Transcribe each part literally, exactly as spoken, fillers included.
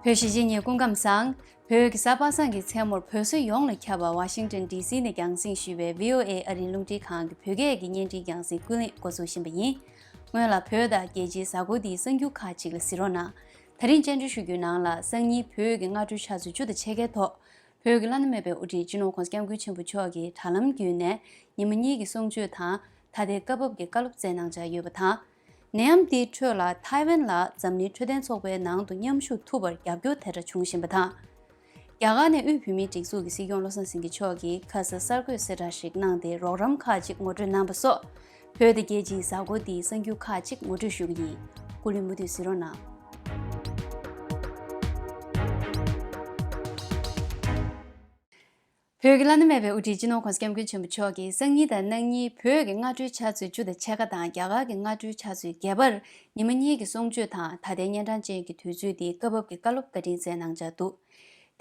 བོད་གཞིས་བྱེས་གཉིས་སྐུ་ཁམས་བཟང་། བོད་ཀྱི་གཟའ་པ་སངས་ཀྱི་མཚན་མོར་བོད་སོ་ཡོངས་ལ་ཁྱབ་པ་ཝ་ཤིང་ཏོན་ཌི་སི་ནས་རྒྱང་སྲིང་ཞུས་པའི་བྷི་ཨོ་ཨེ་ཨ་རིའི་རླུང་འཕྲིན་ཁང་གི་བོད་སྐད་ཀྱི་བརྙན་འཕྲིན་རྒྱང་སྲིང་ཀུན་གླེང་འགོ་འཛུགས་བཞིན་པ་ཡིན། སྔོན་ལ་བོད་དང་རྒྱལ་སྤྱིའི་གཟའ་འཁོར་འདིའི་གསར་འགྱུར་ཁག་ཅིག་ལ་གཟིགས་རོགས་གནང་། ད་རིང་བཅར་འདྲི་ཞུ་རྒྱུའི་ནང་ལ་སང་ཉིན་བོད་ཀྱི་སྔ་དྲོའི་ཆུ་ཚོད་བཅུ་དང་ཕྱེད་ཀའི་ཐོག་བོད་ཀྱི་བླ་ན་མེད་པའི་དབུ་ཁྲིད་སྤྱི་ནོར་༸གོང་ས་༸སྐྱབས་མགོན་ཆེན་པོ་མཆོག་གིས་དྲ་ལམ་བརྒྱུད་ནས་ཉི་མ་གཉིས་ཀྱི་གསུང་ཆོས་དང་ད་ལྟའི་སྐབས་བབ་ཀྱི་བཀའ་སློབ་སྩལ་གནང་འཆར་ཡོད་པ་དང་། ནད་ཡམས་འདིའི་ཁྲོད་ལ་ཐའེ་ཝན་ལ་འཛམ་གླིང་འཕྲོད་བསྟེན་ཚོགས་པའི་ནང་དུ་མཉམ་ཞུགས་ཐུབ་པར་རྒྱབ་སྐྱོར་དེ་འདྲ་བྱུང་བཞིན་པ་དང་། རྒྱ་གར་ནས་དབུས་བོད་མིའི་སྒྲིག་འཛུགས་ཀྱི་སྲིད་སྐྱོང་བློ་བཟང་སེང་གེ་མཆོག་གིས་ཁ་ས་གསར་འགོད་གསལ་བསྒྲགས་ཤིག་གནང་སྟེ་རོགས་རམ་ཁག་ཅིག་ངོ་སྤྲོད་གནང་པ་སོགས་བོད་དང་རྒྱལ་སྤྱིའི་གཟའ་འཁོར་འདིའི་གསར་འགྱུར་ཁག་ཅིག་ངོ་སྤྲོད་ཞུ་གི་ཡིན། སྐུ་ལུས་མུ་མཐུད་གཟིགས་རོགས་གནང་། བོད་ཀྱི་བླ་ན་མེད་པའི་དབུ་ཁྲིད་སྤྱི་ནོར་༸གོང་ས་༸སྐྱབས་མགོན་ཆེན་པོ་མཆོག་གིས་སང་ཉིན་དང་གནངས་ཉིན་བོད་ཀྱི་སྔ་དྲོའི་ཆུ་ཚོད་བཅུ་དང་ཕྱེད་ཀ་དང་རྒྱ་གར་གྱི་སྔ་དྲོའི་ཆུ་ཚོད་བརྒྱད་པར་ཉི་མ་གཉིས་ཀྱི་གསུང་ཆོས་དང་ད་ལྟའི་གཉན་འཕྲང་ཅན་གྱི་དུས་ཚོད་འདིའི་སྐབས་བབ་ཀྱི་བཀའ་སློབ་བཀའ་དྲིན་སྩལ་གནང་འཆར་འདུག་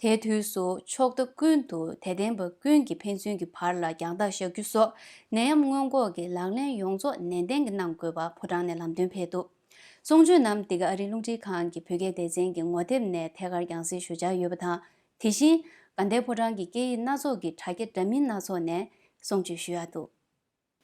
དེའི་དུས་སུ་ཕྱོགས་མཐའ་ཀུན་ཏུ་དད་ལྡན་པ་ཀུན་གྱིས་ཕན་ཚུན་གྱི་བར་ལ་རྒྱང་ཐག་བཞག་རྒྱུ་སོགས་ནད་ཡམས་སྔོན་འགོག་གི་ལག་ལེན་ཡོངས་རྫོགས་ནན་ཏན་གྱིས་གནང་དགོས་པ་ཕོ་བྲང་ནས་ལམ་སྟོན་ཕེབས་འདུག་གསུང་ཆོས་རྣམས་འདི་ག་ཨ་རིའི་རླུང་འཕྲིན་ཁང་གི་བོད་སྐད་སྡེ་ཚན་གྱི་ངོ་དེབ་ནས་ཐད་ཀར་རྒྱང་སྲིང་ཞུ་འཆར་ཡོད་པ་དང་། དེ་བཞིན་དགའ་ལྡན་ཕོ་བྲང་གི་སྐད་ཡིག་སྣ་ཚོགས་ཀྱི་དྲ་རྒྱ་འདྲ་མིན་སྣ་ཚོགས་ནས་གསུང་ཆོས་ཞུ་ཡག་འདུག་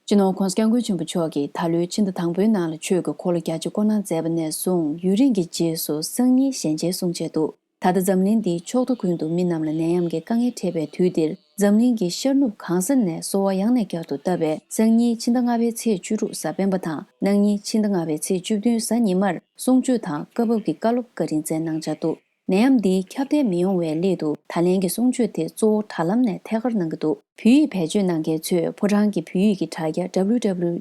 སྤྱི་ནོར་༸གོང་ས་༸སྐྱབས་མགོན་ཆེན་པོ་མཆོག་གིས་ད་ལོའི་ཕྱི་ཟླ་དང་པོའི་ནང་ལ་ཆོས་ཀྱི་འཁོར་ལོ་བརྒྱད་ཅུ་བསྐོར་གནང་མཛད་པ་ནས་བཟུང་ཡུན་རིང་གི་རྗེས་སུ་སང་ཉིན་ཞལ་མཇལ་གསུང་འཆར་འདུག་ད་ལྟ་འཛམ་གླིང་འདིའི་ཕྱོགས་མཐའ་ཀུན་ཏུ་མི་རྣམས་ལ་ནད་ཡམས་ཀྱི་དཀའ་ངལ་འཕྲད་པའི་དུས་འདིར་འཛམ་གླིང་གི་ཤར་ནུབ་གང་ས་ནས་གསོལ་བ་ཡང་ནས་བསྐྱར་དུ་བཏབ་པའི་སང་ཉིན་ཕྱི་ཟླ་ལྔ་པའི་ཚེས་བཅུ་དྲུག་གཟའ་སྤེན་པ་དང་གནངས་ཉིན་ཕྱི་ཟླ་ལྔ་པའི་ཚེས་བཅུ་བདུན་གཟའ་ཉི་མར་གསུང་ཆོས་དང་སྐབས་བབ་ཀྱི་བཀའ་སློབ་བཀའ་དྲིན་སྩལ་གནང་འཆར་འདུག་ནད་ཡམས་འདི་ཁྱབ་གདལ་མི་ཡོང་བའི་སླད་དུ་ད་ལན་གྱི་གསུང་ཆོས་དེ་གཙོ་བོ་དྲ་ལམ་ནས་ཐད་ཀར་གནང་གི་འདུག་བོད་ཡིག་བེད་སྤྱོད་གནང་མཁན་ཚོས་ཕོ་བྲང་གི་བོད་ཡིག་གི་དྲ་རྒྱ་www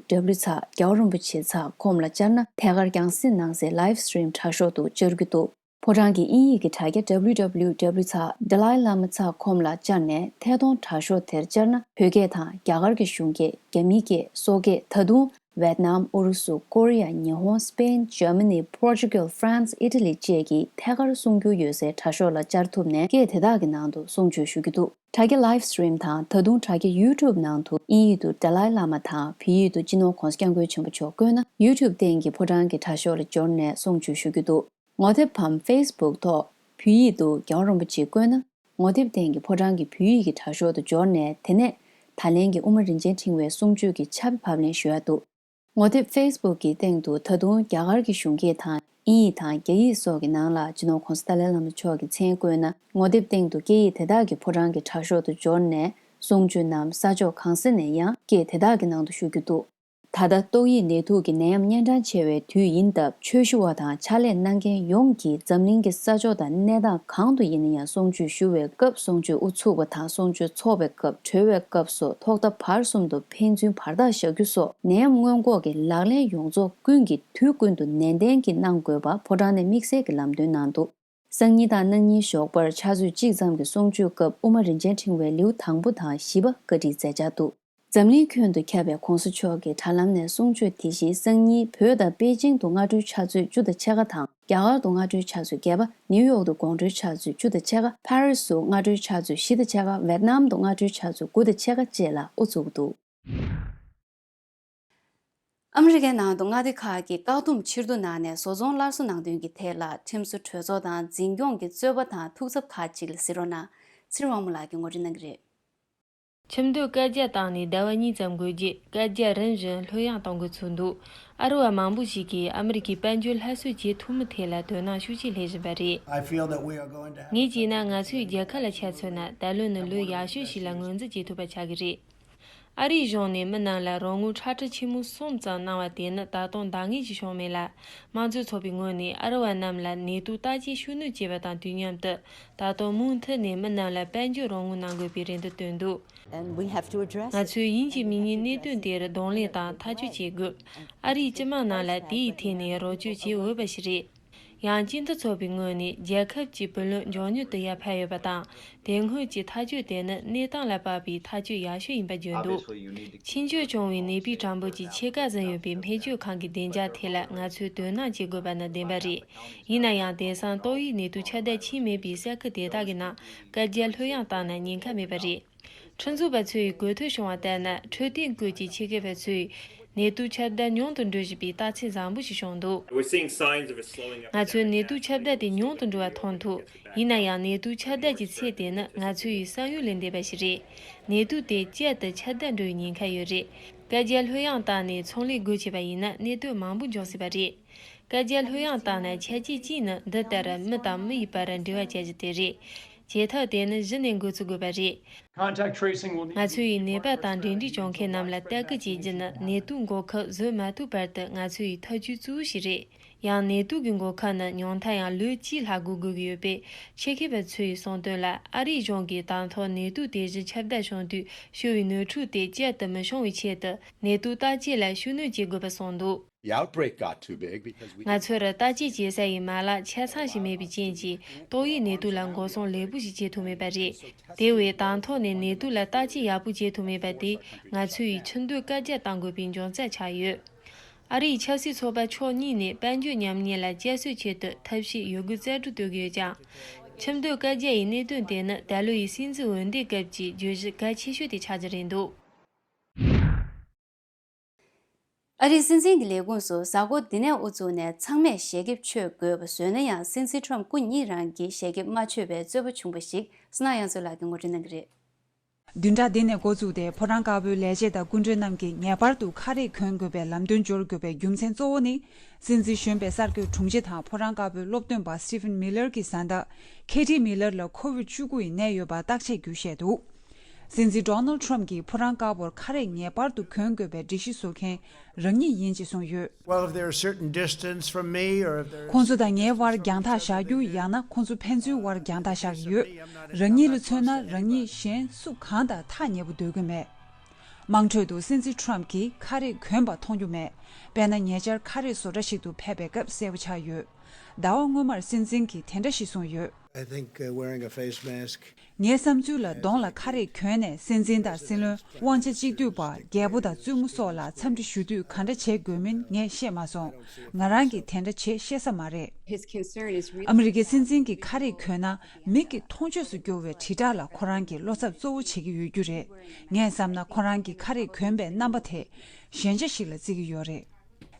ཚེག་རྒྱལ་བ་རིན་པོ་ཆེ་ཚེག་ཀོམ་ལ་བཅར་ན་ཐད་ཀར་རྒྱང་སྲིང་གནང་སའི་live stream དྲ་ཤོག་ཏུ་བཅར་རྒྱུ་འདུག་ཕོ་བྲང་གི་དབྱིན་ཡིག་གི་དྲ་རྒྱ www ཚེག Dalai Lama ཚེག་ཀོམ་ལ་བཅར་ནས་ཐད་གཏོང་དྲ་ཤོག་དེར་བཅར་ན་བོད་སྐད་དང་རྒྱ་གར་གྱི་གཞུང་སྐད། རྒྱ་མིའི་སྐད། སོག་སྐད། ད་དུང་ཝེད་ནམ། ཨུ་རུ་སུ། ཀོ་རི་ཡ། ཉི་ཧོང་། སི་པེན། འཇར་མ་ནི། པོར་ཅུ་གལ། ཧྥ་རན་སི། ཨི་ཊ་ལི་བཅས་ཀྱི་ཐད་ཀར་གསུང་སྒྱུར་ཡོད་སའི་དྲ་ཤོག་ལ་བཅར་ཐུབ་ནས་སྐད་དེ་དག་གི་ནང་དུ་གསུང་ཆོས་ཞུ་རྒྱུ་འདུག་དྲ་རྒྱ་live stream དང་ད་དུང་དྲ་རྒྱ་YouTube ནང་དུ་དབྱིན་ཡིག་ཏུ་Dalai Lama དང་བོད་ཡིག་ཏུ་སྤྱི་ནོར་༸གོང་ས་༸སྐྱབས་མགོན་ཆེན་པོ་མཆོག་བཀོད་ན་YouTube སྟེང་གི་ཕོ་བྲང་གི་དྲ་ཤོག་ལ་འབྱོར་ནས་གསུང་ཆོས་ཞུ་རྒྱུ་འདུག་ངོ་དེབ་བམ་Facebook ཐོག་བོད་ཡིག་ཏུ་རྒྱལ་བ་རིན་པོ་ཆེ་བཀོད་ན་ངོ་དེབ་སྟེང་གི་ཕོ་བྲང་གི་བོད་ཡིག་གི་དྲ་ཤོག་ཏུ་འབྱོར་ནས་དེ་ནས་ད་ལན་གྱི་དབུ་མ་རིན་ཆེན་ཕྲེང་བའི་གསུང་ཆོས་ཀྱི་ཕྱག་དཔེ་ཕབ་ལེན་ཞུ་ཡག་འདུག་ངོ་དེབ་Facebook གི་སྟེང་དུ་ད་དུང་རྒྱ་གར་གྱི་གཞུང་སྐད་དང་དབྱིན་ཡིག་དང་རྒྱ་ཡིག་སོགས་ཀྱི་ནང་ལ་སྤྱི་ནོར་༸གོང་ས་ཏཱ་ལའི་བླ་མ་མཆོག་གི་མཚན་བཀོད་ན་ངོ་དེབ་སྟེང་དུ་སྐད་ཡིག་དེ་དག་གི་ཕོ་བྲང་གི་དྲ་ཤོག་ཏུ་འབྱོར་ནས་གསུང་ཆོས་རྣམས་ས་ཕྱོགས་གང་ས་ནས་ཡང་སྐད་དེ་དག་གི་ནང་དུ་ཞུ་རྒྱུ་འདུག་ད་ལྟ་ཏོག་དབྱིབས་ནད་དུག་གི་ནད་ཡམས་གཉན་འཕྲང་ཆེ་བའི་དུས་ཡིན་སྟབས་ཆོས་ཞུ་བ་དང་ཕྱག་ལས་གནང་མཁན་ཡོངས་ཀྱིས་འཛམ་གླིང་གི་ས་ཕྱོགས་དང་གནས་སྟངས་གང་དུ་ཡིན་ན་ཡང་གསུང་ཆོས་ཞུ་བའི་སྐབས་གསུང་ཆོས་དབུ་ཚུགས་པ་དང་གསུང་ཆོས་ཚོགས་པའི་སྐབས་གྲོལ་བའི་སྐབས་སུ་ཐོག་མཐའ་བར་གསུམ་དུ་ཕན་ཚུན་བར་ཐག་བཞག་རྒྱུ་སོགས་ནད་ཡམས་སྔོན་འགོག་གི་ལག་ལེན་ཡོངས་རྫོགས་ཀུན་གྱིས་དུས་ཀུན་ཏུ་ནན་ཏན་གྱིས་གནང་དགོས་པ་ཕོ་བྲང་ནས་དམིགས་བསལ་གྱི་ལམ་སྟོན་གནང་འདུག་སང་ཉིན་དང་གནངས་ཉིན་ཞོགས་པར་ཕྱག་ཚོད་གཅིག་ཙམ་གྱི་གསུང་ཆོས་སྐབས་དབུ་མ་རིན་ཆེན་ཕྲེང་བའི་ལེའུ་དང་པོ་དང་བཞི་པ་བཀའ་ཁྲིད་མཛད་འཆར་འདུག་འཛམ་གླིང་ཁྱོན་དུ་ཁྱབ་པའི་༸གོང་ས་མཆོག་གི་དྲ་ལམ་ནས་གསུང་ཆོས་དེ་བཞིན་སང་ཉིན་བོད་དང་པེ་ཅིང་དུ་སྔ་དྲོའི་ཕྱག་ཚོད་བཅུ་དང་ཕྱེད་ཀ་དང་རྒྱ་གར་དུ་སྔ་དྲོའི་ཕྱག་ཚོད་བརྒྱད་པ། ནིའུ་ཡོག་ཏུ་དགོང་དྲོའི་ཕྱག་ཚོད་བཅུ་དང་ཕྱེད་ཀ། ཕ་རི་སུ་སྔ་དྲོའི་ཕྱག་ཚོད་བཞི་དང་ཕྱེད་ཀ། ཝེད་ནམ་དུ་སྔ་དྲོའི་ཕྱག་ཚོད་དགུ་དང་ཕྱེད་ཀ་བཅས་ལ་དབུ་བཙུགས་འདུག་ཨ་མི་རི་ཀའི་ནང་དུ་མངའ་སྡེ་ཁག་གིས་བཀག་སྡོམ་ཕྱིར་བསྡུ་གནང་ནས་བཟོ་ཚོང་སླར་གསོ་གནང་དོན་གྱི་ཐད་ལ་ཁྲིམས་བཟོ་གྲོས་ཚོགས་དང་འཛིན་སྐྱོང་གི་རྩོད་པ་དང་ཐུག་འཚབ་ཁག་ཅིག་ལ་གཟིགས་རོགས་གནང་། ཚེ་རིང་དབང་མོ་ལགས་ཀྱིས་ངོ་སྤྲོད་གནང་གི་རེད། ཁྲིམས་གཏུག་བཀའ་རྒྱ་བཏང་ནས་ཟླ་བ་གཉིས་ཙམ་འགོར་རྗེས་བཀའ་རྒྱ་རིམ་བཞིན་ལྷོད་ཡངས་གཏོང་དགོས་ཚུགས་འདུག་ཨ་རི་བ་མང་པོ་ཞིག་གིས་ཨ་མི་རི་ཀའི་དཔལ་འབྱོར་སླར་གསོ་བྱེད་ཐུབ་མིན་ཐད་ལ་དོ་སྣང་ཤུགས་ཆེ་སླེབས་བཞིན་པ་རེད། ངས་བྱས་ན་ང་ཚོའི་རྒྱལ་ཁབ་ལ་ཆ་མཚོན་ན་ད་ལོ་ནི་ལོ་ཡག་ཤོས་ཤིག་ལ་ངོས་འཛིན་བྱེད་ཐུབ་པ་ཆགས་ཀྱི་རེད། ཨ་རིའི་གཞུང་ནས་མི་རྣམས་ལ་རོགས་དངུལ་ཁྲ་ཁྲ་ཆེན་མོ་གསུམ་ཙམ་གནང་བ་དེ་ནི་ད་དུང་འདང་ངེས་ཤིག་བྱུང་མེད་ལ། དམངས་གཙོའི་ཚོགས་པའི་ངོས་ནས་ཨ་རི་བ་རྣམས་ལ་ནད་དུག་བརྟག་དཔྱད་ཤུགས་སྣོན་བྱས་པ་དང་དུས་མཉམ་དུ་ད་དུང་མུ་མཐུད་ནས་མི་རྣམས་ལ་དཔལ་འབྱོར་རོགས་དངུལ་གནང་དགོས་པའི་རེ་འདུན་བཏོན་འདུག་ང་ཚོས་ཡིན་གཅིག་མིན་གཉིས་གནད་དོན་དེར་གདོང་ལེན་དང་ཐག་གཅོད་བྱེད་དགོས། ཨ་རིའི་སྤྱི་དམངས་རྣམས་ལ་དེ་ཡི་ཐད་ནས་རོགས་སྐྱོར་བྱེད་འོས་པ་ཞིག་རེད། ཡང་སྤྱི་མཐུན་ཚོགས་པའི་ངོས་ནས་རྒྱལ་ཁབ་ཀྱི་བུ་ལོན་མགྱོགས་མྱུར་དུ་ཡར་འཕར་ཡོད་པ་དང་དེ་སྔོན་གྱི་ཐག་གཅོད་དེ་ནི་གནས་སྟངས་ལ་དཔག་པའི་ཐག་གཅོད་ཡག་ཤོས་ཡིན་པ་བརྗོད་འདུག་ཕྱིན་ཆད་བྱུང་བའི་ནད་པའི་གྲངས་འབོར་གྱི་ཕྱེད་ཀ་ཟིན་ཡོད་པའི་སྨན་བཅོས་ཁང་གི་བདེ་འཇགས་ཐད་ལ་ང་ཚོས་དོ་སྣང་བྱེད་དགོས་པ་ནི་བདེན་པ་རེད། ཡིན་ན་ཡང་དེང་སང་ཏོག་དབྱིབས་ནད་དུག་ཁྱབ་གདལ་ཕྱིན་མེད་པའི་ས་ཁུལ་དེ་དག་གི་ནང་བཀའ་རྒྱ་ལྷོད་ཡངས་བཏང་ན་ཉེན་ཁ་མེད་པ་རེད། ཁྲིམས་བཟོ་བ་ཚོས་གོ་ཐོས་བྱུང་བ་ལྟར་ན་འཕྲོད་བསྟེན་སྐོར་གྱི་ཆེད་མཁས་པ་ཚོས་ ནད་དུག་ཁྱབ་གདལ་ཉུང་དུ་འགྲོ་བཞིན་པའི་རྟགས་མཚན་བཟང་པོ་ཞིག་བྱུང་འདུག We're seeing signs of a slowing of ང་ཚོས་ནད་དུག་ཁྱབ་གདལ་དེ་ཉུང་དུ་འགྲོ་བ་མཐོང་ཐུབ། ཡིན་ན་ཡང་ནད་དུག་ཁྱབ་གདལ་གྱི་ཚད་དེ་ནི་ང་ཚོ་ཡི་བསམ་ཡུལ་ལས་འདས་པ་ཞིག་རེད། ནད་དུག་དེ་བསྐྱར་དུ་ཁྱབ་གདལ་འགྲོ་བའི་ཉེན་ཁ་ཡོད་རེད། བཀའ་རྒྱ་ལྷོད་ཡངས་བཏང་ནས་ཚོང་ལས་སྒོ་ཕྱེ་བ་ཡིན་ན་གནད་དོན་མང་པོ་འབྱུང་སྲིད་པ་རེད། བཀའ་རྒྱ་ལྷོད་ཡངས་བཏང་ན་ཆ་རྐྱེན་གཅིག་ནི་འདི་ལྟར་མི་དང་མི་ཡི་བར་འབྲེལ་བ་བྱ་རྒྱུ་དེ་རེད། བྱེད་ཐབས་དེ་ནི་གཞི་ནས་འགོ་ཚུགས་དགོས་པ་རེད། Contact tracing will need ང་ཚོ་ཡིས་ནད་པ་དང་འབྲེལ་འདྲིས་བྱུང་མཁན་རྣམས་ལ་ལྟ་སྐུལ་བྱེད་རྒྱུ་ནི་ནད་དུག་འགོག་ཁབ་བཟོ་མ་ཐུབ་བར་དུ་ང་ཚོ་ཡི་ཐབས་ཇུས་གཙོ་བོ་ཞིག་རེད། ཡང་ནད་དུག་གི་འགོག་ཁབ་ནི་ཉུང་མཐའ་ཡང་ལོ་གཅིག་ལྷག་འགོར་དགོས་ཀྱི་ཡོད་པས། ཆེད་མཁས་པ་ཚོ་ཡིས་གསུངས་དོན་ལ་ཨ་རིའི་གཞུང་གིས་དང་ཐོག་ནད་དུག་དེ་བཞིན་ཁྱབ་གདལ་བྱུང་དུས་ཤོར་བའི་ནོར་འཁྲུལ་དེ་བསྐྱར་དུ་མི་བྱུང་བའི་ཆེད་དུ་ནད་དུག་བརྟག་དཔྱད་ལ་ཤུགས་སྣོན་བྱེད་དགོས་པ་གསུངས་འདུག The outbreak got too big because we ང་ཚོར་བརྟག་དཔྱད་བྱེད་ས་ཡི་མ་ལག་ཆ་ཚང་ཞིག་མེད་པའི་རྐྱེན་གྱིས་ཏོག་དབྱིབས་ནད་དུག་ལ་འགོག་སྲུང་ལེགས་པོ་ཞིག་བྱེད་ཐུབ་མེད་པ་རེད། དེ་བས་དང་ཐོག་ནས་ནད་དུག་ལ་བརྟག་དཔྱད་ཡག་པོ་བྱེད་ཐུབ་མེད་པ་དེས་ང་ཚོ་ཡི་ཁྲིམས་དོན་བཀའ་རྒྱ་བཏང་དགོས་པའི་འབྱུང་རྩ་ཆགས་ཡོད། ཨ་རིའི་ཆབ་སྲིད་ཚོགས་པ་ཕྱོགས་གཉིས་ནས་དཔལ་འབྱོར་ཉམས་ཉེས་ལ་བསྐྱར་གསོ་ཆེད་དུ་ཐབས་ཤེས་ཡོད་དགུ་རྩལ་སྤྲུགས་གཏོང་གི་ཡོད་ཀྱང་། ཁྲིམས་དོན་བཀའ་རྒྱ་ཡི་གནད་དོན་དེ་ནི་ད་ལོ་ཡི་སྲིད་འཛིན་འོས་འདེམས་སྐབས་ཀྱི་བརྗོད་གཞི་གལ་ཆེ་ཤོས་དེ་ཆགས་ཀྱི་རེད་འདུག་ཨ་རིའི་སྲིད་འཛིན་གྱི་ལས་ཁུངས་སུ་གཟའ་འཁོར་འདི་ནས་དབུ་བཙུགས་ནས་ཚང་མས་ཞལ་ཁེབས་མཆོད་དགོས་པ་བཟོས་ན་ཡང་སྲིད་འཛིན་ཁྲོམ་སྐུ་ཉིད་རང་གིས་ཞལ་ཁེབས་མ་མཆོད་པའི་རྩོད་པ་བྱུང་བ་ཞིག་སྣང་ཡང་ཚོད་ལགས་ཀྱིས་ངོ་སྤྲོད་གནང་གི་རེད། བདུན་ཕྲག་འདི་ནས་འགོ་བཙུགས་ཏེ་ཕོ་བྲང་དཀར་པོའི་ལས་བྱེད་དང་སྐུ་མགྲོན་རྣམས་ཀྱིས་ངེས་པར་དུ་ཁ་རས་གྱོན་དགོས་པའི་ལམ་སྟོན་འབྱོར་དགོས་པའི་རྒྱུ་མཚན་གཙོ་བོ་ནི། སྲིད་འཛིན་གཞོན་པའི་གསར་འགོད་དྲུང་ཆེ་དང་ཕོ་བྲང་དཀར་པོའི་སློབ་སྟོན་པ་Stephen Miller གྱིས་བཟའ་ཟླ་Katie Miller ལ་ཁོ་ཝིད་བཅུ་དགུ་ཡི་ནད་ཡོད་པ་བརྟག་དཔྱད་བརྒྱུད་བཤད་འདུག་སྲིད་འཛིན་Donald Trump གྱིས་ཕོ་བྲང་དཀར་པོར་ཁ་རས་ངེས་པར་དུ་གྱོན་དགོས་པའི་སྒྲིག་གཞི་བཟོ་མཁན་རང་ཉིད་ཡིན་ཅེས་གསུངས་ཡོད། Well, if they're a certain distance from me, or if they're ཁོང་ཚོ་དང་ངའི་དབར་རྒྱང་ཐག་བཞག་རྒྱུ་ཡང་ན་ཁོང་ཚོ་ཕན་ཚུན་དབར་རྒྱང་ཐག་བཞག་གི་ཡོད། རང་ཉིད་ལ་མཚོན་ན་རང་ཉིད་གཞན་སུ་གང་དང་ཐག་ཉེ་པོ་སྡོད་ཀྱི་མེད། དམངས་ཁྲོད་དུ་སྲིད་འཛིན་Trump གྱིས་ཁ་རས་གྱོན་པ་མཐོང་རྒྱུ་མེད། དཔེར་ན་ཉེ་ཆར་ཁ་རས་བཟོ་གྲྭ་ཞིག་ཏུ་ཕེབས་པའི་སྐབས་གསལ་པོ་ཆགས་ཡོད། ཟླ་བ་སྔོན་མར་སྲིད་འཛིན་གྱིས་དེ་འདྲ་ཞིག་གསུངས་ཡོད། I think, uh, wearing a face mask. ངའི་བསམ་ཚུལ་ལ་གདོང་ལ་ཁ་རས་གྱོན་ནས་སྲིད་འཛིན་དང་སྲིད་བློན། དབང་ཆ་གཅིག་སྡུད་པ། རྒྱལ་པོ་དང་བཙུན་མོ་སོགས་ལ་འཚམས་འདྲི་ཞུ་དུས་ག་འདྲ་བྱེད་དགོས་མིན་ངས་ཤེས་མ་སོང་། ང་རང་གིས་དེ་འདྲ་བྱེད་ཤེས་ས་མ་རེད། His concern is really ཨ་མི་རི་ཀའི་སྲིད་འཛིན་གྱིས་ཁ་རས་གྱོན་ན་མིག་གི་མཐོང་ཆོས་སུ་གྱུར་བའི་དྲིལ་བསྒྲགས་ལ་ཁོ་རང་གིས་བློ་འཚབ་གཙོ་བོ་བྱེད་ཀྱི་ཡོད་རྒྱུ་རེད། ངས་བསམ་ན་ཁོ་རང་གིས་ཁ་རས་གྱོན་པའི་རྣམ་པ་དེ་ཞན་ཆ་ཞིག་ལ་བརྩི་གི་ཡོད་རེད།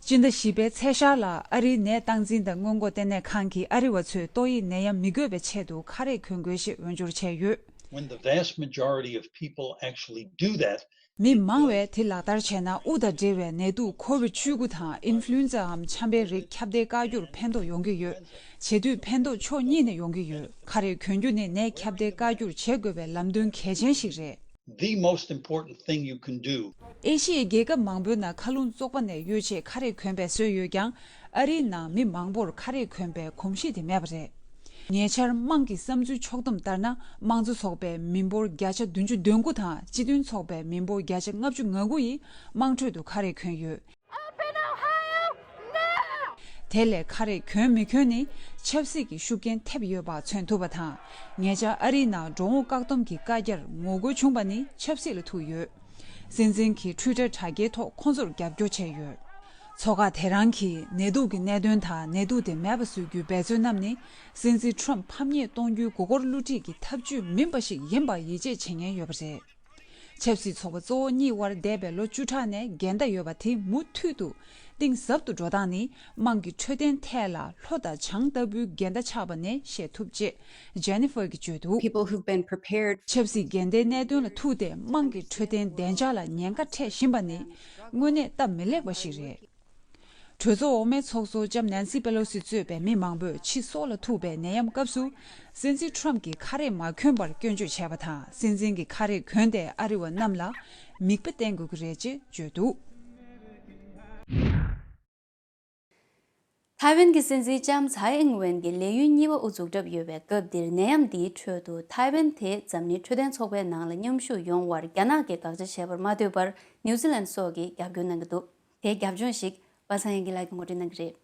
སྤྱི་ཟླ་བཞི་པའི་ཚེས་ཤར་ལ་ཨ་རིའི་ནད་སྟངས་འཛིན་དང་སྔོན་འགོག་ལྟེ་གནས་ཁང་གིས་ཨ་རི་བ་ཚོས་ཏོག་དབྱིབས་ནད་ཡམས་མི་འགོས་པའི་ཆེད་དུ་ཁ་རས་གྱོན་དགོས་ཞེས་འོས་སྦྱོར་བྱས་ཡོད། When the vast majority of people actually do that, མི་མང་བས་དེ་ལག་བསྟར་བྱས་ན་དབུགས་དང་འབྲེལ་བའི་ནད་དུག་ཁོ་ཝིད་བཅུ་དགུ་དང་ཨིན་ཧྥུ་ལུ་ཨེན་ཛ་འམ་ཆམ་པའི་རིགས་ཁྱབ་གདལ་བཀག་རྒྱུར་ཕན་ཐོགས་ཡོང་གི་ཡོད། བྱེད་དུས་ཕན་ཐོགས་ཕྱོགས་གཉིས་ནས་ཡོང་གི་ཡོད། ཁ་རས་གྱོན་རྒྱུ་ནི་ནད་ཁྱབ་གདལ་བཀག་རྒྱུར་བྱེད་དགོས་པའི་ལམ་སྟོན་གལ་ཆེན་ཞིག་རེད། The most important thing you can do. ཨེ་ཤི་ཡའི་རྒྱལ་ཁབ་མང་པོའི་ནང་མཁའ་རླུང་བཙོག་པ་ནས་གཡོལ་ཆེད་ཁ་རས་གྱོན་པའི་སྲོལ་ཡོད་ཀྱང་། ཨ་རིའི་ནང་མི་མང་པོར་ཁ་རས་གྱོན་པའི་གོམས་གཤིས་དེ་མེད་པ་རེད། ཉེ་ཆར་དམངས་ཀྱི་བསམ་ཚུལ་ཕྱོགས་བསྡོམས་ལྟར་ན། དམངས་གཙོ་ཚོགས་པས་མི་འབོར་བརྒྱ་ཆ་བདུན་ཅུ་དོན་དགུ་དང་སྤྱི་མཐུན་ཚོགས་པས་མི་འབོར་བརྒྱ་ཆ་ལྔ་བཅུ་ང་དགུ་ཡིས་དམངས་ཁྲོད་དུ་ཁ་རས་གྱོན་ཡོད། Open Ohio now! དེ་ལས་ཁ་རས་གྱོན་མི་གྱོན་ནི་ཆབ་སྲིད་ཀྱི་ཤུགས་རྐྱེན་ཐེབས་ཡོད་པ་མཚོན་ཐུབ་པ་དང་། ཉེ་ཆར་ཨ་རིའི་ནང་འགྲོ་འོང་བཀག་སྡོམ་གྱི་བཀའ་རྒྱར་ངོ་རྒོལ་བྱུང་བ་ནི་ཆབ་སྲིད་ལ་ཐུག་ཡོད། སྲིད་འཛིན་གྱིས་Twitter་དྲ་རྒྱའི་ཐོག་ཁོང་ཚོར་རྒྱབ་སྐྱོར་བྱས་ཡོད། ཚོགས་ཁག་དེ་རང་གིས་ནད་དུག་གི་གནད་དོན་དང་ནད་དུག་དེ་མེད་པ་བཟོ་རྒྱུའི་འབད་བརྩོན་རྣམས་ནི། སྲིད་འཛིན་Trump་ཕམ་ཉེས་གཏོང་རྒྱུའི་མགོ་སྐོར་བསླུ་བྲིད་ཀྱི་ཐབས་ཇུས་མིན་པ་ཞིག་ཡིན་པར་ཡིད་ཆེས་བྱེད་མཁན་ཡོད་པ་རེད། ཆབ་སྲིད་ཚོགས་པ་གཙོ་བོ་གཉིས་དབར་འདས་པའི་ལོ་བཅུ་ཕྲག་ནས་འགལ་ཟླ་ཡོད་པ་དེ་མུ་མཐུད་དུ་གཏིང་ཟབ་ཏུ་འགྲོ་སྟངས་ནི། དམངས་ཀྱི་འཕྲོད་བསྟེན་ཐད་ལ་ལྷོ་དང་བྱང་ལྟ་བུའི་འགལ་ཟླ་ཆགས་པ་ནས་ཤེས་ཐུབ་ཅེས་Jennifer་གྱིས་བརྗོད་འདུག། People who've been prepared. ཆབ་སྲིད་འགལ་ཟླའི་གནད་དོན་ལ་ཐུག་སྟེ་དམངས་ཀྱི་འཕྲོད་བསྟེན་བདེ་འཇགས་ལ་ཉེན་ཁ་འཕྲད་བཞིན་པ་ནི་དངོས་གནས་སྟབས་མི་ལེགས་པ་ཞིག་རེད། གྲོས་ཚོགས་འོག་མའི་ཚོགས་གཙོ་ལྕམ་Nancy Pelosi་གཙོས་པའི་མི་མང་པོས་ཕྱི་སོག་ལ་ཐུག་པའི་ནད་ཡམས་སྐབས་སུ། སྲིད་འཛིན་Trump་གྱིས་ཁ་རས་མ་གྱོན་པར་སྐྱོན་བརྗོད་བྱས་པ་དང་། སྲིད་འཛིན་གྱིས་ཁ་རས་གྱོན་ཏེ་ཨ་རི་བ་རྣམས་ལ་མིག་དཔེ་བསྟན་དགོས་ཀྱི་རེད་ཅེས་བརྗོད་འདུག། ཐའེ་ཝན་གྱི་སྲིད་འཛིན་ལྕམ་ཚའེ་ཨིང་ཝེན་གྱི་ལས་ཡུན་གཉིས་པ་དབུ་འཛུགས་གྲབས་ཡོད་པའི་སྐབས་འདིར། ནད་ཡམས་འདིའི་ཁྲོད་དུ་ཐའེ་ཝན་དེ་འཛམ་གླིང་འཕྲོད་བསྟེན་ཚོགས་པའི་ནང་ལ་མཉམ་ཞུགས་ཡོང་བར་རྒྱ་ནག་གིས་དགག་བྱ་བྱས་པར་མ་ལྟོས་པར། ནིའུ་ཛི་ལན་སོགས་ཀྱིས་རྒྱབ་སྐྱོར་གནང་གི་འདུག། དེའི་རྒྱབ་ལྗོངས་ཤིག་པ་སངས་དབྱངས་སྐྱིད་ལགས་ཀྱིས་ངོ་སྤྲོད་གནང་གི་རེད།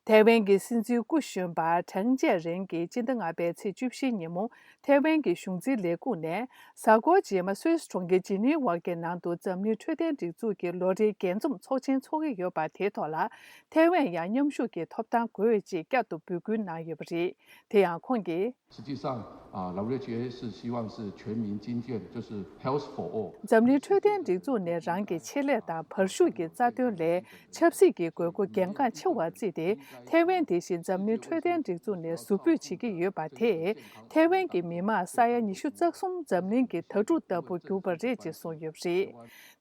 ཐའེ་ཝན་གྱི་སྲིད་འཛིན་སྐུ་གཞོན་པ་ཁྲང་ཅེ་རེན་གྱིས་སྤྱི་ཟླ་ལྔ་པའི་ཚེས་བཅུ་བཞིའི་ཉིན་མོ། ཐའེ་ཝན་གྱི་གཞུང་འཛིན་ལས་ཁུངས་ནས། གཟའ་འཁོར་རྗེས་མ་སུད་སི་གྲོང་ཁྱེར་ཇི་ནི་ཝ་གི་ནང་དུ་འཛམ་གླིང་འཕྲོད་བསྟེན་སྒྲིག་འཛུགས་ཀྱི་ལོ་རེའི་རྒྱས་འཛོམས་ཚོགས་ཆེན་འཚོགས་ཀྱི་ཡོད་པ་དེའི་ཐོག་ལ། ཐའེ་ཝན་ཡང་མཉམ་ཞུགས་ཀྱི་ཐོབ་ཐང་དགོས་ཅེས་བསྐྱར་དུ་འབོད་སྐུལ་གནང་ཡོད་པ་རེད། དེ་ཡང་ཁོང་གིས། 实际上，啊，W H A是希望是全民军舰，就是 Health for All。 འཛམ་གླིང་འཕྲོད་བསྟེན་སྒྲིག་འཛུགས་ནས་རང་གི་ཆེད་ལས་དང་བར་ཤུགས་ཀྱི་རྩ་དོན་ལས་ཆབ་སྲིད་ཀྱི་དགོས་མཁོ་གལ་འགངས་ཆེ་བར་བརྩིས་ཏེ། ཐའེ་ཝན་དེ་བཞིན་འཛམ་གླིང་འཕྲོད་བསྟེན་སྒྲིག་འཛུགས་ནས་ཟུར་འབུད་བྱེད་ཀྱི་ཡོད་པ་དེས། ཐའེ་ཝན་གྱི་མི་མང་ས་ཡ་ཉི་ཤུ་རྩ་གསུམ་འཛམ་གླིང་གི་དྭ་ཕྲུག་ལྟ་བུར་གྱུར་པ་རེད་ཅེས་གསུངས་ཡོད་པ་རེད།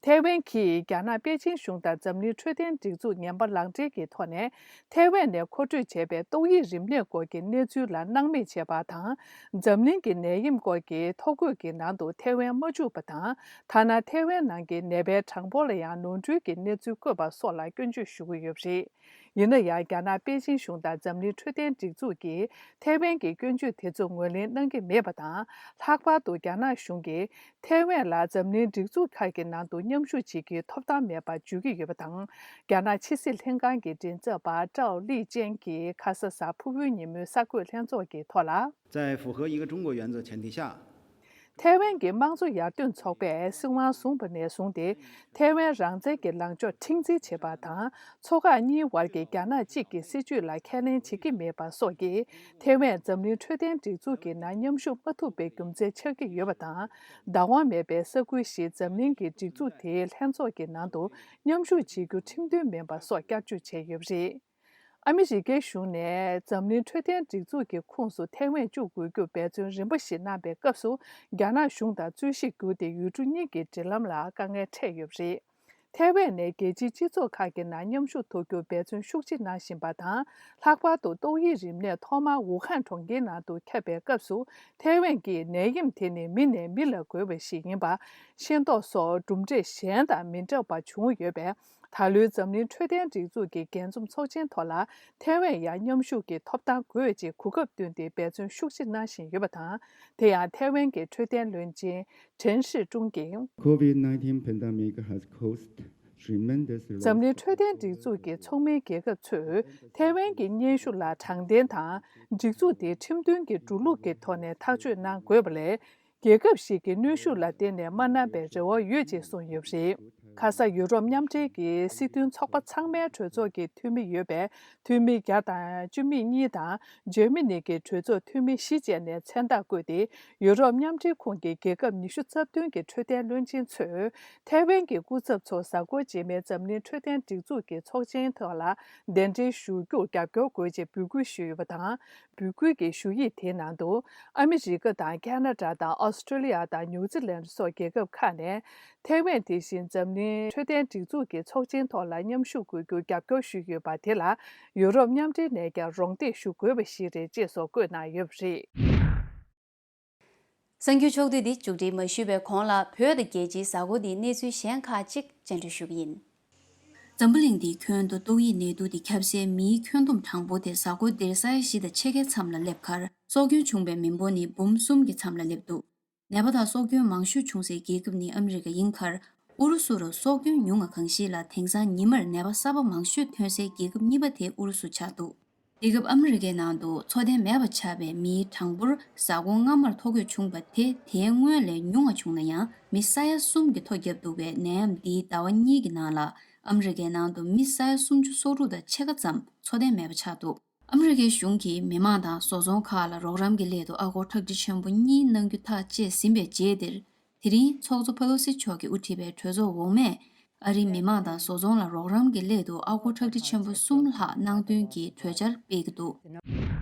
ཐའེ་ཝན་གྱིས་རྒྱ་ནག་པེ་ཅིང་གཞུང་དང་འཛམ་གླིང་འཕྲོད་བསྟེན་སྒྲིག་འཛུགས་ངན་པ་ལག་འབྲེལ་གྱི་ཐོག་ནས། ཐའེ་ཝན་ནས་མཁོ་སྤྲོད་བྱས་པའི་ཏོག་དབྱིབས་རིམས་ནད་སྐོར་གྱི་གནས་ཚུལ་ལ་སྣང་མེད་བྱས་པ་དང་། འཛམ་གླིང་གི་ནད་ཡམས་སྐོར་གྱི་ཐོ་འགོད་ཀྱི་ནང་དུ་ཐའེ་ཝན་མ་བཅུག་པ་དང་། ཐ་ན་ཐའེ་ཝན་ནང་གི་ནད་པའི་གྲངས་འབོར་ལ་ཡང་ནོར་འཁྲུལ་གྱི་གནས་ཚུལ་བཀོད་པ་སོགས་ལ་སྐྱོན་བརྗོད་ཞུ་གི་ཡོད་པ་རེད། ཡིན་ན་ཡང་། རྒྱ་ནག་པེ་ཅིང་གཞུང་དང་འཛམ་གླིང་འཕྲོད་བསྟེན་སྒྲིག་འཛུགས་ཀྱིས་ཐའེ་ཝན་གྱི་སྐྱོན་བརྗོད་དེ་ཚོ་ངོས་ལེན་གནང་གི་མེད་པ་དང་། ལྷག་པར་དུ་རྒྱ་ནག་གཞུང་གིས། ཐའེ་ཝན་ལ་འཛམ་གླིང་སྒྲིག་འཛུགས་ཁག་གི་ནང་དུ་མཉམ་ཞུགས་བྱེད་རྒྱུའི་ཐོབ་ཐང་མེད་པར་བརྗོད་ཀྱི་ཡོད་པ་དང་། རྒྱ་ནག་ཕྱི་སྲིད་ལྷན་ཁང་གི་མགྲིན་ཚབ་པ་ཀྲའོ་ལི་ཅན་གྱིས་ཁ་ས་གཟའ་ཕུར་བུའི་ཉིན་མོའི་གསར་འགོད་ལྷན་ཚོགས་ཀྱི་ཐོག་ལ། 在符合一个中国原则前提下， ཐའེ་ཝན་གྱི་དམངས་གཙོ་ཡར་ཐོན་ཚོགས་པས་སྲིད་དབང་བཟུང་བ་ནས་བཟུང་སྟེ། ཐའེ་ཝན་རང་བཙན་གྱི་ལངས་ཕྱོགས་མཁྲེགས་འཛིན་བྱེད་པ་དང་། མཚོ་འགག་གཉིས་བར་གྱི་རྒྱ་ནག་གཅིག་གི་སྲིད་ཇུས་ལ་ཁས་ལེན་བྱེད་ཀྱི་མེད་པ་སོགས་ཀྱིས། ཐའེ་ཝན་འཛམ་གླིང་འཕྲོད་བསྟེན་སྒྲིག་འཛུགས་ཀྱི་ནང་མཉམ་ཞུགས་མ་ཐུབ་པའི་རྒྱུ་མཚན་ཆགས་ཀྱི་ཡོད་པ་དང་། བདག་དབང་མེད་པའི་ས་ཁུལ་ཞིག་འཛམ་གླིང་གི་སྒྲིག་འཛུགས་དེའི་ལྷན་ཚོགས་ཀྱི་ནང་དུ་མཉམ་ཞུགས་བྱེད་རྒྱུ་ཁྲིམས་མཐུན་མིན་པ་སོགས་བསྐྱར་བཅོས་བྱས་ཡོད་པ་རེད། ཨ་མི་རི་ཀའི་གཞུང་ནས་འཛམ་གླིང་འཕྲོད་བསྟེན་སྒྲིག་འཛུགས་ཀྱི་ཁོངས་སུ་ཐའེ་ཝན་བཅུག་དགོས་རྒྱུར་འབད་བརྩོན་རིམ་པ་ཞིག་གནང་པའི་སྐབས་སུ། རྒྱ་ནག་གཞུང་དང་རྩོད་གཞི་གྱུར་ཏེ། ཡུལ་གྲུ་གཉིས་ཀྱི་འབྲེལ་ལམ་ལ་དཀའ་ངལ་འཕྲད་ཡོད་པ་རེད། ཐའེ་ཝན་ནས་རྒྱལ་སྤྱིའི་སྤྱི་ཚོགས་ཁག་གི་ནང་མཉམ་ཞུགས་ཐུབ་རྒྱུར་འབད་བརྩོན་ཤུགས་ཆེ་གནང་བཞིན་པ་དང་། ལྷག་པར་དུ་ཏོག་དབྱིབས་རིམས་ནད་ཐོག་མར་ཝུ་ཧན་གྲོང་ཁྱེར་ནང་དུ་ཁྱབ་པའི་སྐབས་སུ། ཐའེ་ཝན་གྱིས་ནད་ཡམས་དེ་ནི་མི་ནས་མི་ལ་འགོས་པ་ཞིག་ཡིན་པ་ཤེས་རྟོགས་སོགས་གྲུབ་འབྲས་གཞན་དང་མི་འདྲ་བ་བྱུང་ཡོད་པས། ད་ལོའི་འཛམ་གླིང་འཕྲོད་བསྟེན་སྒྲིག་འཛུགས་ཀྱི་རྒྱས་འཛོམས་ཚོགས་ཆེན་ཐོག་ལ། ཐའེ་ཝན་ཡང་མཉམ་ཞུགས་ཀྱི་ཐོབ་ཐང་དགོས་ཅེས་གོ་སྐབས་བསྟུན་ཏེ་འབད་བརྩོན་ཤུགས་ཆེ་གནང་བཞིན་ཡོད་པ་དང་། དེ་ཡང་ཐའེ་ཝན་གྱི་འཕྲོད་བསྟེན་བློན་ཆེན་ཀྲེན་ཧྲི་ཀྲུང་གིས། COVID nineteen pandemic has caused tremendous loss. འཛམ་གླིང་འཕྲོད་བསྟེན་སྒྲིག་འཛུགས་ཀྱི་ཚོགས་མིའི་རྒྱལ་ཁབ་ཚོས་ཐའེ་ཝན་གྱི་སྙན་ཞུ་ལ་དྲང་བདེན་དང་། སྒྲིག་འཛུགས་དེ་ཁྲིམས་མཐུན་གྱི་འགྲོ་ལུགས་ཀྱི་ཐོག་ནས་ཐག་གཅོད་གནང་དགོས་པ་ལས། རྒྱལ་ཁབ་ཞིག་གི་གནོན་ཤུགས་ལ་བརྟེན་ནས་མ་གནང་པའི་རེ་བ་ཡོད་ཅེས་གསུངས་ཡོད་པ་རེད། ཁ་ས་ཡུ་རོབ་མཉམ་འབྲེལ་གྱི་སྲིད་དོན་ཚོགས་པ་ཚང་མའི་གྲོས་ཚོགས་ཀྱི་འཐུས་མི་ཡོད་པའི་འཐུས་མི་བརྒྱ་དང་བཅུ་མེད་གཉིས་དང་འཇར་མ་ནི་གི་གྲོས་ཚོགས་འཐུས་མི་བཞི་བཅས་ནས་མཚན་རྟགས་བཀོད་དེ། ཡུ་རོབ་མཉམ་འབྲེལ་ཁོངས་ཀྱི་རྒྱལ་ཁབ་ཉི་ཤུ་རྩ་བདུན་གྱི་འཕྲོད་བསྟེན་བློན་ཆེན་ཚོས། ཐའེ་ཝན་གྱི་སྐུ་ཚབ་ཚོ་གཟའ་འཁོར་རྗེས་མའི་འཛམ་གླིང་འཕྲོད་བསྟེན་སྒྲིག་འཛུགས་ཀྱི་ཚོགས་ཆེན་ཐོག་ལ་གདན་འདྲེན་ཞུ་རྒྱུར་རྒྱབ་སྐྱོར་དགོས་ཅེས་འབོད་སྐུལ་ཞུས་ཡོད་པ་དང་། འབོད་སྐུལ་གྱི་ཞུ་ཡིག་དེའི་ནང་དུ། ཨ་མི་རི་ཀ་དང་ཁ་ན་ཌ་དང་ཨོ་སི་ཀྲོ་ལི་ཡ་དང་ནིའུ་ཛི་ལན་སོགས་རྒྱལ་ཁབ་ཁག་ནས། ཐའེ་ཝན་དེ་བཞིན་འཛམ་གླིང་འཕྲོད་བསྟེན་སྒྲིག་འཛུགས་ཀྱི་ཚོགས་ཆེན་ཐོག་ལ་མཉམ་ཞུགས་དགོས་རྒྱུར་རྒྱབ་སྐྱོར་ཞུས་ཡོད་པ་དེ་ལ། ཡུ་རོབ་མཉམ་འབྲེལ་ནས་ཀྱང་རོགས་འདེགས་ཞུ་དགོས་པ་ཞིག་རེད་ཅེས་སོགས་བཀོད་གནང་ཡོད་པ་རེད། གསར་འགྱུར་ཕྱོགས་བསྡུས་འདི་མཇུག་སྒྲིལ་མ་ཞུས་པའི་གོང་ལ། བོད་དང་རྒྱལ་སྤྱིའི་གཟའ་འཁོར་འདིའི་གནས་ཚུལ་གཞན་ཁག་ཅིག་སྤྱན་འགྲེལ་ཞུ་གི་ཡིན། འཛམ་བུ་གླིང་འདིའི་ཁྱོན་དུ་ཏོག་དབྱིབས་ནད་དུག་འདི་ཁྱབ་སའི་མིའི་ཁྱོན་བསྡོམས་གྲངས་འབོར་དེ་གཟའ་འཁོར་འདིར་ས་ཡ་བཞི་དང་ཕྱེད་ཀའི་མཚམས་ལ་སླེབས་ཁར། སྲོག་སྐྱོན་བྱུང་བའི་མི་འབོར་ནི་འབུམ་གསུམ་གྱི་མཚམས་ལ་སླེབས་འདུག་ནད་པ་དང་སྲོག་སྐྱོན་མང་ཤོས་བྱུང་སའི་རྒྱལ་ཁབ་ནི་ཨ་མི་རི་ཀ་ཡིན་ཁར། ཨུ་རུ་སུ་རུ་སྲོག་སྐྱོན་ཉུང་བ་གང་ཞིག་ལ། དེང་སང་ཉི་མར་ནད་པ་གསར་པ་མང་ཤོས་ཐོན་སའི་རྒྱལ་ཁབ་གཉིས་པ་དེ་ཨུ་རུ་སུ་ཆགས་འདུག་རྒྱལ་ཁབ་ཨ་མི་རི་ཀའི་ནང་དུ་འཚོ་རྟེན་མེད་པ་ཆགས་པའི་མིའི་གྲངས་འབོར་གཟའ་འཁོར་སྔ་མར་ཐོ་འགོད་བྱུང་བ་དེ་དེའི་སྔོན་ལས་ཉུང་བ་བྱུང་ན་ཡང་། མི་ས་ཡ་གསུམ་གྱིས་ཐོ་བརྒྱབ་འདུག་པས། ནད་ཡམས་འདིའི་ཟླ་བ་གཉིས་ཀྱི་ནང་ལ་ཨ་མི་རི་ཀའི་ནང་དུ་མི་ས་ཡ་སུམ་ཅུ་སོ་དྲུག་དང་ཕྱེད་ཀ་ཙམ་འཚོ་རྟེན་མེད་པ་ཆགས་འདུག་ཨ་མི་རི་ཀའི་གཞུང་གིས་མི་མང་དང་བཟོ་ཚོང་ཁག་ལ་རོགས་རམ་གྱི་སླད་དུ་ཨ་སྒོར་ཁྲག་ཁྲིག་ཆེན་པོ་གཉིས་གནང་རྒྱུ་ཐག་བཅད་ཟིན་པའི་རྗེས་འདིར། དེ་རིང་ཚོགས་གཙོ་ཕེ་ལོ་སི་མཆོག་གིས་དབུ་ཁྲིད་པའི་གྲོས་ཚོགས་འོག་མས། ཨ་རིའི་མི་མང་དང་བཟོ་ཚོང་ལ་རོགས་རམ་གྱི་སླད་དུ་ཨ་སྒོར་ཁྲག་ཁྲིག་ཆེན་པོ་གསུམ་ལྷག་གནང་དོན་གྱི་གྲོས་འཆར་སྤེལ་གྱི་འདུག་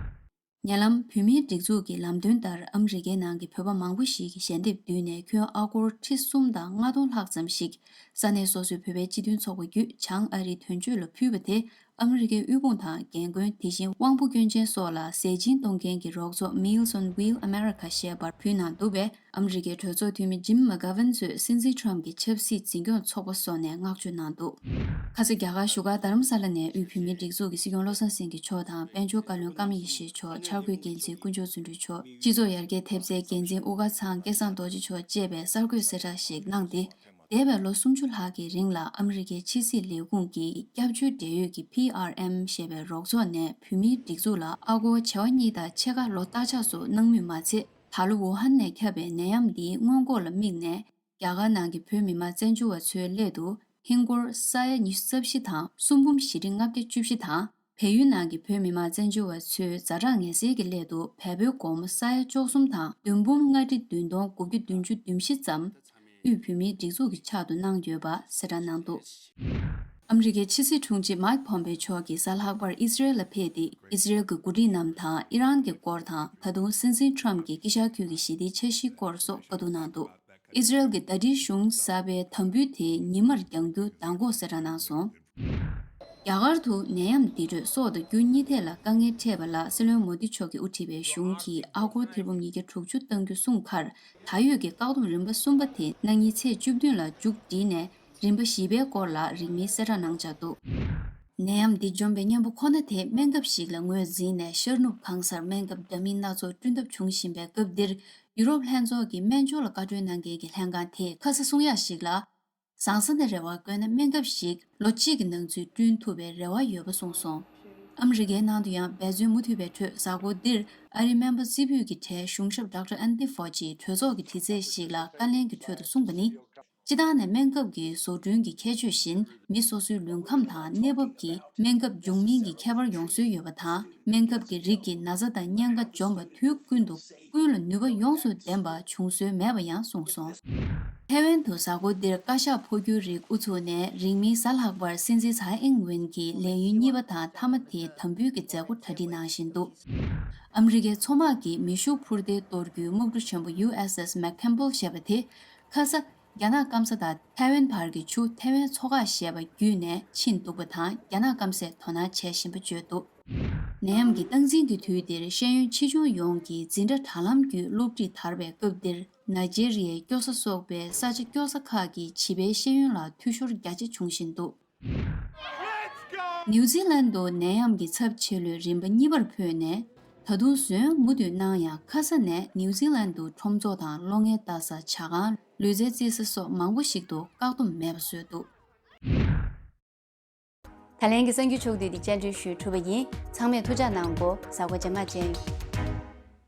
ཉེ་ལམ་བོད་མིའི་སྒྲིག་འཛུགས་ཀྱི་ལམ་སྟོན་ལྟར། ཨ་མི་རི་ཀའི་ནང་གི་བོད་པ་མང་པོ་ཞིག་གིས་ཞལ་འདེབས་བསྡུས་ནས་ཁྱོན་ཨ་སྒོར་ཁྲི་གསུམ་དང་ལྔ་སྟོང་ལྷག་ཙམ་ཞིག་ས་གནས་སོ་སོའི་བོད་པའི་སྤྱི་མཐུན་ཚོགས་པ་བརྒྱུད་བྱང་ཨ་རིའི་དོན་གཅོད་ལ་ཕུལ་བ་དེ། ཨ་མི་རི་ཀའི་དབུལ་ཕོངས་དང་རྒན་རྒོན། དེ་བཞིན་དབང་པོ་སྐྱོན་ཅན་སོགས་ལ་ཟས་སྦྱིན་གཏོང་མཁན་གྱི་རོགས་ཚོགས་Meals on Wheels America ཞེས་པར་ཕུལ་གནང་འདུག་པས། ཨ་མི་རི་ཀའི་གྲོས་ཚོགས་འཐུས་མི་ཇིམ་མ་གྷ་ཝན་གཙོས་སྲིད་འཛིན་ཁྲོམ་གྱི་ཆབ་སྲིད་འཛིན་སྐྱོང་ཚོགས་པ་སོགས་ནས་བསྔགས་བརྗོད་གནང་འདུག་ཁ་ས་རྒྱ་གར་བཞུགས་སྒར་རྡ་རམ་ས་ལ་ནས་དབུས་བོད་མིའི་སྒྲིག་འཛུགས་ཀྱི་སྲིད་སྐྱོང་བློ་བཟང་སེང་གེ་མཆོག་དང་། དཔལ་འབྱོར་བཀའ་བློན་ཀརྨ་ཡེ་ཤེས་མཆོག་འཆར་འགོད་འགན་འཛིན་དཀོན་མཆོག་བརྩོན་འགྲུས་མཆོག་སྤྱི་ཚོགས་ཡར་རྒྱས་ཐེབས་རྩའི་འགན་འཛིན་དབུ་དཀར་ཚང་སྐལ་བཟང་རྡོ་རྗེ་མཆོག་བཅས་པས་གསར་འགོད་གསལ་བསྒྲགས་ཤིག་གནང་སྟེ། འདས་པའི་ལོ་སུམ་ཅུ་ལྷག་གི་རིང་ལ་ཨ་མི་རི་ཀའི་ཕྱི་སྲིད་ལས་ཁུངས་ཀྱི་སྐྱབས་བཅོལ་འབྲེལ་ཡོད་ཀྱི་P R M ཞེས་པའི་རོགས་ཚོགས་ནས་བོད་མིའི་སྒྲིག་འཛུགས་ལ་ཨ་སྒོར་བྱེ་བ་གཉིས་དང་ཕྱེད་ཀ་ལོ་ལྟར་ཆགས་སུ་གནང་མུས་མ་ཚད། ད་ལོ་ཝུ་ཧན་ནས་ཁྱབ་པའི་ནད་ཡམས་འདིའི་སྔོན་འགོག་ལ་དམིགས་ནས། རྒྱ་གར་ནང་གི་བོད་མི་མང་བཙན་བྱོལ་བ་ཚོའི་སླད་དུ་ཧིན་སྒོར་ས་ཡ་ཉི་ཤུ་རྩ་བཞི་དང་སུམ་འབུམ་བཞི་ཁྲི་ལྔ་བརྒྱ་བཅུ་བཞི་དང་། བལ་ཡུལ་ནང་གི་བོད་མི་མང་བཙན་བྱོལ་བ་ཚོས་ཛ་དྲག་ངལ་སེལ་གྱི་སླད་དུ་བལ་པོའི་སྒོར་མོ་ས་ཡ་བཅུ་གསུམ་དང་བདུན་འབུམ་ལྔ་ཁྲི་བདུན་སྟོང་དགུ་བརྒྱ་བདུན་ཅུ་དོན་བཞི་ཙམ་དབུས་བོད་མིའི་སྒྲིག་འཛུགས་ཀྱི་ཕྱག་ཏུ་གནང་ཡོད་པ་གསལ་བསྒྲགས་གནང་འདུག་ཨ་མི་རི་ཀའི་ཕྱི་སྲིད་དྲུང་ཆེ་མཱིག་ཕོམ་པེ་མཆོག་གིས་གཟའ་ལྷག་པར་ཨི་ཟི་རེལ་ལ་ཕེབས་ཏེ། ཨི་ཟི་རེལ་གྱི་འགོ་ཁྲིད་རྣམས་དང་ཨི་རན་གྱི་སྐོར་དང་། ད་དུང་སྲིད་འཛིན་ཊམ་གྱི་དཀྱིལ་ཤར་ཁུལ་གྱི་ཞི་བདེའི་འཆར་གཞིའི་སྐོར་སོགས་བཀའ་བསྡུར་གནང་འདུག་ཨི་ཟི་རེལ་གྱི་ཟླ་སྒྲིལ་གཞུང་གསར་པའི་དམ་འབུལ་དེ་ཉི་མར་འགྱངས་རྒྱུ་གདམ་འགོག་གསལ་བསྒྲགས་གནང་སོང་། རྒྱ་གར་དུ་ནད་ཡམས་འདི་འཕྲོད་སྲོག་དང་རྒྱུ་གཉིས་ཐད་ལ་དཀའ་ངལ་འཕྲད་པ་ལ། སྲིད་བློན་མོ་དི་མཆོག་གིས་དབུ་ཁྲིད་པའི་གཞུང་གིས་ཨ་སྒོར་ཐེར་འབུམ་ཉིས་བརྒྱ་དྲུག་ཅུ་གཏང་རྒྱུ་གསུངས་ཁར། ད་ཡོད་ཀྱི་བཀག་སྡོམ་རིམ་པ་གསུམ་པ་དེ་གནངས་ཉིན་ཚེས་བཅུ་བདུན་ལ་མཇུག་བསྒྲིལ་ནས། རིམ་པ་བཞི་པའི་སྐོར་ལ་རིང་མིན་གསལ་བསྒྲགས་གནང་འཆར་འདུག་ནད་ཡམས་འདི་འཇོམས་པའི་གཉེན་པོ་ཁོ་ན་དེ་སྨན་ཁབ་ཞིག་ལ་ངོས་འཛིན་ནས། ཤར་ནུབ་གང་སར་སྨན་ཁབ་འདྲ་མིན་སྣ་ཚོགས་བསྐྲུན་ཐབས་བྱུང་བཞིན་པའི་སྐབས་འདིར། ཡུ་རོབ་ལྷན་ཚོགས་ཀྱི་སྨན་སྦྱོར་ལ་བཀའ་འཁྲོལ་གནང་མཁན་གྱི་ལྷན་ཁང་དེས་ཁ་ས་གསུང་ཡག་ཞིག་ལ། ཟང་ས་ནས་རེ་བ་བསྐོན་ན། སྨན་ཁབ་ཞིག་ལོ་གཅིག་གི་ནང་ཚུད་བསྐྲུན་ཐུབ་པའི་རེ་བ་ཡོད་པ་གསུངས་སོང་། ཨ་མི་རི་ཀའི་ནང་དུ་ཡང་འབད་བརྩོན་མུ་མཐུད་པའི་ཁྲོད། གཟའ་འཁོར་འདིར་ཨ་རིའི་སྨན་པ་རྩེ་ཕུད་ཀྱི་གྲས་གཞུང་ཞབས་ཌོག་ཊར་ཨན་ཐི་ཕོ་ཅིས་གྲོས་ཚོགས་ཀྱི་དྲི་རྩད་ཞིག་ལ་བཀའ་ལན་གྱི་ཁྲོད་དུ་གསུངས་པ་ནི། སྤྱི་བཏང་ནས་སྨན་ཁབ་ཀྱི་བཟོ་སྐྲུན་གྱི་ཁྱད་ཆོས་བཞིན། མི་སོ་སོའི་ལུས་ཁམས་དང་གནས་བབ་ཀྱིས་སྨན་ཁབ་འབྱུང་མིན་གྱི་ཁྱད་པར་ཡོང་སྲོལ་ཡོད་པ་དང་། སྨན་ཁབ་ཀྱི་རིགས་ཀྱིས་ན་ཚ་དང་གཉན་ཁ་འཇོམས་པ་དུས་ཀུན་ཏུ། ཀུན་ལ་ནུས་པ་ཡོངས་སུ་ལྡན་པ་བྱུང་སྲོལ་མེད་པ་ཡང་གསུངས་སོང་། ཐའེ་ཝན་དུ་གཟའ་འཁོར་འདིར་བཀའ་ཤག་འཕོ་འགྱུར་རིགས་དབུ་ཚུགས་ནས། རིང་མིན་གཟའ་ལྷག་པར་སྲིད་འཛིན་ཚའེ་ཨིང་ཝེན་གྱི་ལས་ཡུན་གཉིས་པ་དང་མཐའ་མ་དེའི་དམ་འབུལ་གྱི་མཛད་སྒོ་གྲ་སྒྲིག་གནང་བཞིན་འདུག་ཨ་མི་རི་ཀའི་མཚོ་དམག་གིས་མེ་ཤུགས་འཕུར་མདེལ་གཏོར་རྒྱུའི་དམག་གྲུ་ཆེན་པོ་ཡུ་ཨེས་ཨེས་མེག་ཁེམ་པལ་ཞེས་པ་དེ། ཁ་ས་རྒྱ་ནག་སྐམ་ས་དང་ཐའེ་ཝན་བར་གྱི་ཆུ་ཐའེ་ཝན་མཚོ་འགག་ཞེས་པ་བརྒྱུད་ནས་ཕྱིན་འདུག་པ་དང་། རྒྱ་ནག་སྐམ་སས་དོ་སྣང་བྱེད་བཞིན་པ་བརྗོད་འདུག་ནད་ཡམས་ཀྱི་སྟངས་འཛིན་གྱི་དུས་འདིར། ཤེས་ཡོན་ཆེ་ཆུང་ཡོངས་ཀྱིས་འཛིན་གྲྭ་དྲ་ལམ་བརྒྱུད་སློབ་ཁྲིད་དར་བའི་སྐབས་འདིར། ནཱི་ཇེ་རི་ཡའི་སྐྱོ་ས་སོགས་པའི་ས་ཆ་སྐྱོ་ས་ཁག་གི་བྱིས་པའི་ཤེས་ཡོན་ལ་འཐུས་ཤོར་རྒྱ་ཆེ་བྱུང་བཞིན་འདུག་ནིའུ་ཛི་ལན་དུ་ནད་ཡམས་ཀྱི་ཚབས་ཆེ་ལོས་རིམ་པ་གཉིས་པར་འཕོས་ནས། ད་དུང་ཟོན་མུ་མཐུད་གནང་ཡང་། ཁ་ས་ནས་ནིའུ་ཛི་ལན་དུ་ཁྲོམ་ཚོགས་དང་གློག་བརྙན་ལྟ་ས། ཇ་ཁང་། ལུས་རྩལ་རྩེད་ས་སོགས་མང་པོ་ཞིག་ཏུ་བཀག་སྡོམ་མེད་པ་བཟོས་འདུག་ད་ལན་གྱི་གསར་འགྱུར་ཕྱོགས་བསྡུས་འདི་བཅར་འདྲི་ཞུས་གྲུབ་པ་ཡིན། ཚང་མས་ཐུགས་ཅག་གནང་གོ། གཟའ་འཁོར་རྗེས་མ་མཇལ།